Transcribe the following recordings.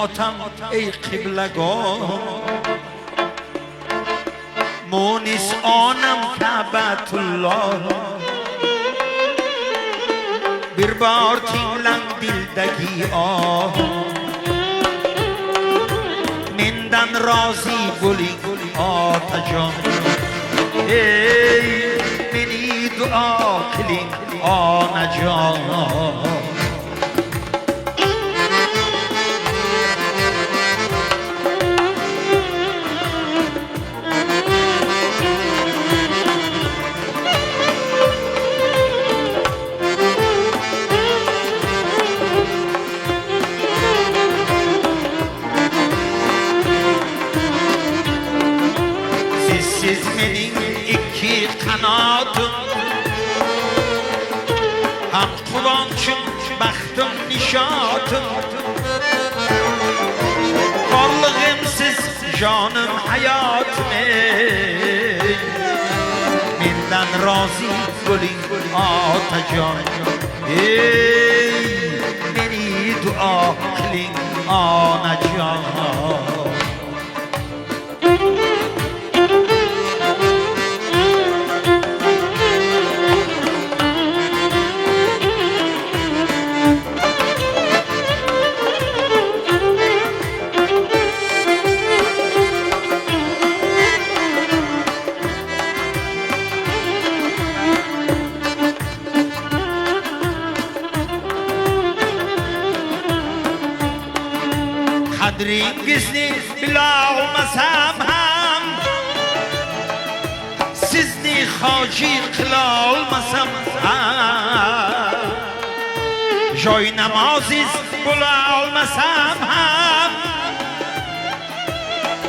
Otam ey qiblagoh, munis onam Ka'batulloh. Bir bor tinglang dildagi oh, mendan rozi bo'ling otajon. Ey meni duo qiling onajon. Siz mening ikki qanotim, ham quvonchim, baxtim, nishotim. Borlig'im siz, jonim, hayotim. Ey mendan rozi bo'ling otajon. Ey meni duo qiling onajon. Qadringizni bilolmasam ham, sizni hoji qilolmasam ham, joy namoziz bo'la olmasam ham,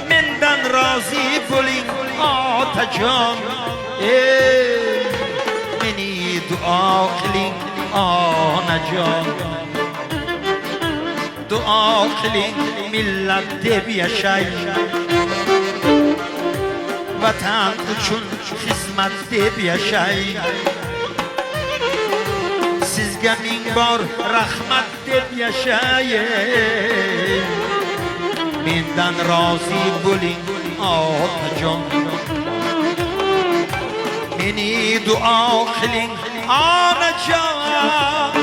mendan rozi bo'ling otajon. Ey meni duo qiling onajon. Duo qiling millat deb yashay, vatan uchun xizmat deb yashay. Sizga ming bor rahmat deb yashay. Mendan rozi bo'ling otajon. Meni duo qiling onajon.